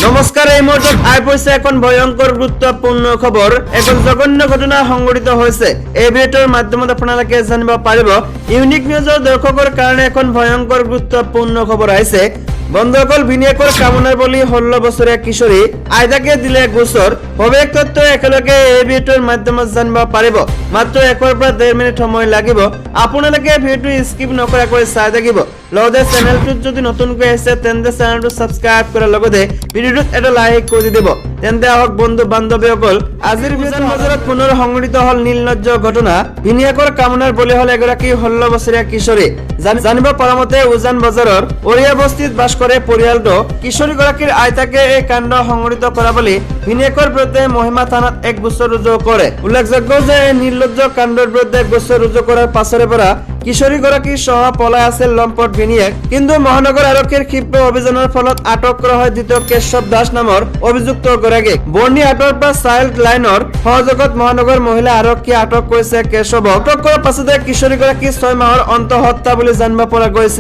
নমস্কাৰ, এই মুহূৰ্তত আহি পৰিছে এখন ভয়ংকৰ গুৰুত্বপূৰ্ণ খবৰ। এখন জঘন্য ঘটনা সংঘটিত হৈছে। এই ভিডিঅ'টোৰ মাধ্যমত আপোনালোকে জানিব পাৰিব। ইউনিক নিউজৰ দৰ্শকৰ কাৰণে এখন ভয়ংকৰ গুৰুত্বপূৰ্ণ খবৰ আহিছে। বন্ধুসকল, ভিনিয়েকৰ কামনাৰ বলি 16 বছৰীয়া কিশোৰী, আইতাকে দিলে গোচৰ। সবিশেষ তথ্য একেলগে এই ভিডিঅ'টোৰ মাধ্যমত জানিব পাৰিব। মাত্ৰ 1ৰ পৰা 1.5 মিনিট সময় লাগিব। আপোনালোকে ভিডিঅ'টো স্কিপ নকৰাকৈ চাই থাকিব। লগতে চেনেলটোত যদি নতুনকৈ আহিছে, তেন্তে চেনেলটো ছাবস্ক্ৰাইব কৰাৰ লগতে ভিডিঅ'টোত এটা লাইক কৰি দিব। তেন্তে আহক বন্ধু বান্ধৱীসকল, আজিৰ উজান বজাৰত পুনৰ সংঘটিত হ'ল নিৰ্লজ্জ ঘটনা। ভিনিয়েকৰ কামনাৰ বলি হ'ল এগৰাকী 16 বছৰীয়া কিশোৰী। জানিব পৰা মতে, উজান বজাৰৰ অৰিয়া বস্তিত বাস কৰে পৰিয়ালটো। কিশোৰীগৰাকীৰ আইতাকে এই কাণ্ড সংঘটিত কৰা বুলি ভিনিয়েকৰ বিৰুদ্ধে মহিমা থানাত এক গোচৰ ৰুজু কৰে। উল্লেখযোগ্য যে এই নিৰ্লজ্জ কাণ্ডৰ বিৰুদ্ধে গোচৰ ৰুজু কৰাৰ পাছৰে পৰা কিশোৰীগৰাকী সহ পলাই আছিল লম্পট ভিনিয়েক। কিন্তু মহানগৰ আৰক্ষীৰ ক্ষিপ্ৰ অভিযানৰ ফলত আটক কৰা হয় দ্বিতীয় কেশৱ দাস নামৰ অভিযুক্ত গৰাকীক। বৰ্ণিহাটৰ পৰা চাইল্ড লাইনৰ সহযোগত মহানগৰ মহিলা আৰক্ষীয়ে আটক কৰিছে কেশৱক। আটক কৰাৰ পাছতে কিশোৰীগৰাকী 6 মাহৰ অন্তঃসত্ত্বা বুলি জানিব পৰা গৈছে।